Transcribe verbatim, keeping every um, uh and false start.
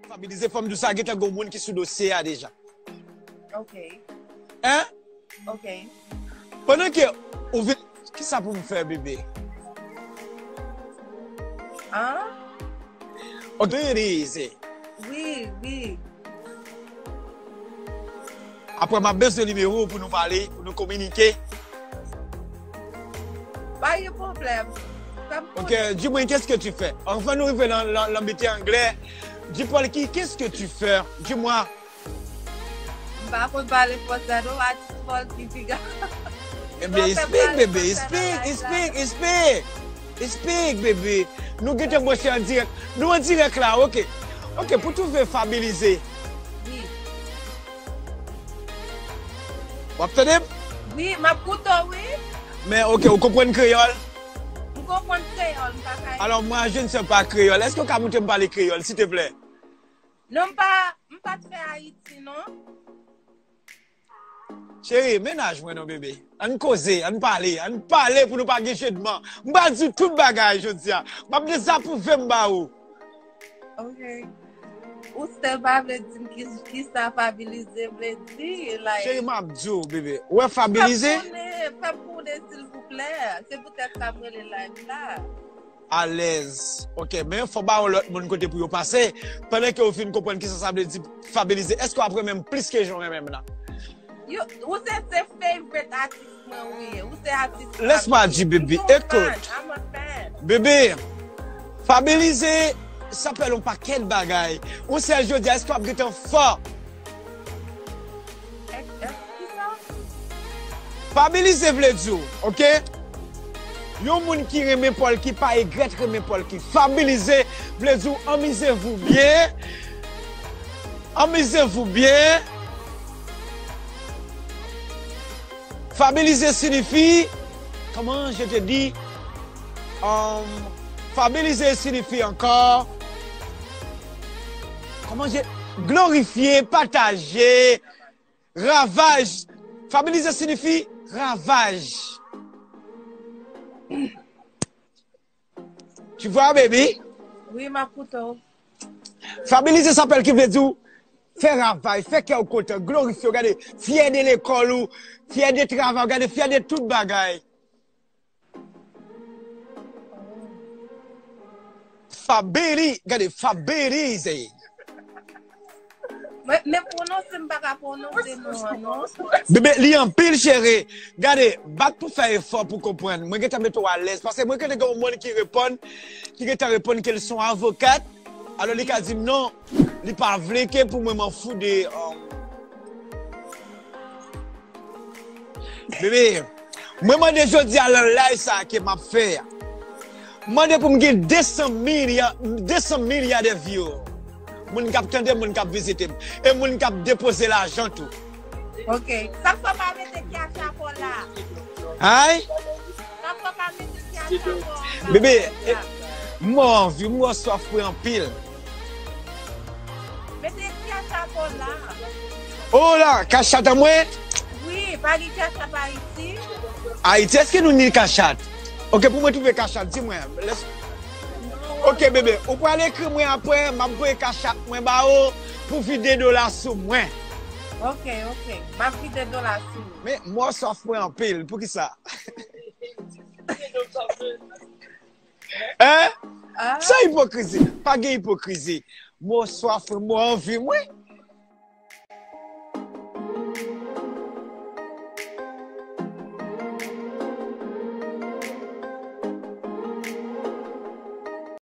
Fabilize, fò m di w sa, gentan gen yon moun ki sou dosye a deja. Ok. Hein? Ok. Pandan ke ou vin, kisa pou m fè, bebe? Hein? Otorize. Wi, wi. Apre, m ap bezwen nimewo w pou nou pale, pou nou kominike. Pa gen pwoblèm. Fè m Ok, dis-moi, qu'est-ce que tu fais? Anvan nou rive nan nan- nan mete anglè, di Polky, qu'est-ce que tu fais? Dis-moi. M pa konn pale fransè non, atis Polky piga. Ebyen, explique, bebe, explique, explique, explique. Explique, bebe. Nou gentan branche an dirèk. Nou an dirèk la, ok. Ok, pou twouve Fabilize. Wi. W ap tande m? Wi, m ap koute w, wi. Men, ok, ou konprann kreyòl? M konprann kreyòl, m pa ka. Alors, moi, je ne sais pas créole. Est-ce que w ka montre m pale kreyòl, s'il te plaît? Non, m pa, m pa t fè Ayiti, non. Cheri, mennaj mwen non, bebe. Ann koze, ann pale, ann pale pou nou pa gen jedman. M pral di w tout bagay jodi a. M ap dezapwouve m ba ou. Ok. Ou sèl pa vle di m ki, ki sa Fabilize vle di, like. Cheri, m ap di w, bebe. Ou wè Fabilize? Fè m konnen, fè m konnen, silvouplè. Se poutèt sa m rele live la. Alèz. Ok, men fò ba yon lòt moun kote pou yo pase. Pandan ke ou fin konprann kisa sa vle di Fabilize, èske w ap renmen m plis ke jan w renmen m nan? Yo, ou se, se favorite atis mwen, wi. Ou se atis. Laisse-moi dire, bébé, écoute. Bebe, Fabilize, sa fè yon pakèt bagay. Ou se jodi a, èske w ap gentan fò? Fabilize vle di w, ok? Yon moun ki renmen Polky pa egrèt renmen Polky. Fabilize vle di w anmize vou byen. Anmize vou byen. Fabilize siyifi, comment je te dis, euh, Fabilize siyifi ankò, comment je, glorifye, pataje, ravaj. Fabilize siyifi ravaj. Tu vois, baby? Wi, m ap koute w. Fabilize sa fè ki vle di w fè ravaj, fè kè w kontan, glorifye w, gade, fyè de lekòl ou, fyè de travay ou, gade, fyè de tout bagay. Fabili, gade, Fabilize. Men, men pwononse, m pa ka pwononse non an, non. Bebe, li anpil, cheri. Gade, bat pou fè efò pou konprann. Mwen gentan mete w alèz. Paske mwen gentan gen yon moun ki reponn, ki gentan reponn ke l se yon avokat. Alò, li ka di m non, li pa vle ke pou mwen, m'en fous de, um, Bebe, mwen mande jodi a nan live sa ke m ap fè a. Mande pou m gen de san milya, de san milya de view. Moun k ap tande m, moun k ap vizite m. E moun k ap depoze lajan tou. Ok. Sa k fè w pa mete Cash App ou la? Ay? Sa k fè w pa mete Cash App ou la? Bebe, e, m wè w anvi, m wè w swaf mwen anpil. Mete Cash App ou la. O la, Cash App an mwen? Wi, pa gen Cash App Ayiti. Ayiti, èske nou ni Cash App? Ok, pou mwen twouve Cash App, di mwen. Lès- Ok, bebe, ou pral ekri mwen apre, m ap voye Cash App mwen ba ou pou vide dola sou mwen. Ok, ok. M ap vide dola sou ou. Men, m wè w swaf mwen anpil, poukisa? Hein? Ah, Sa ipokrizi. Pa gen ipokrizi. M wè w swaf mwen, m wè w anvi mwen.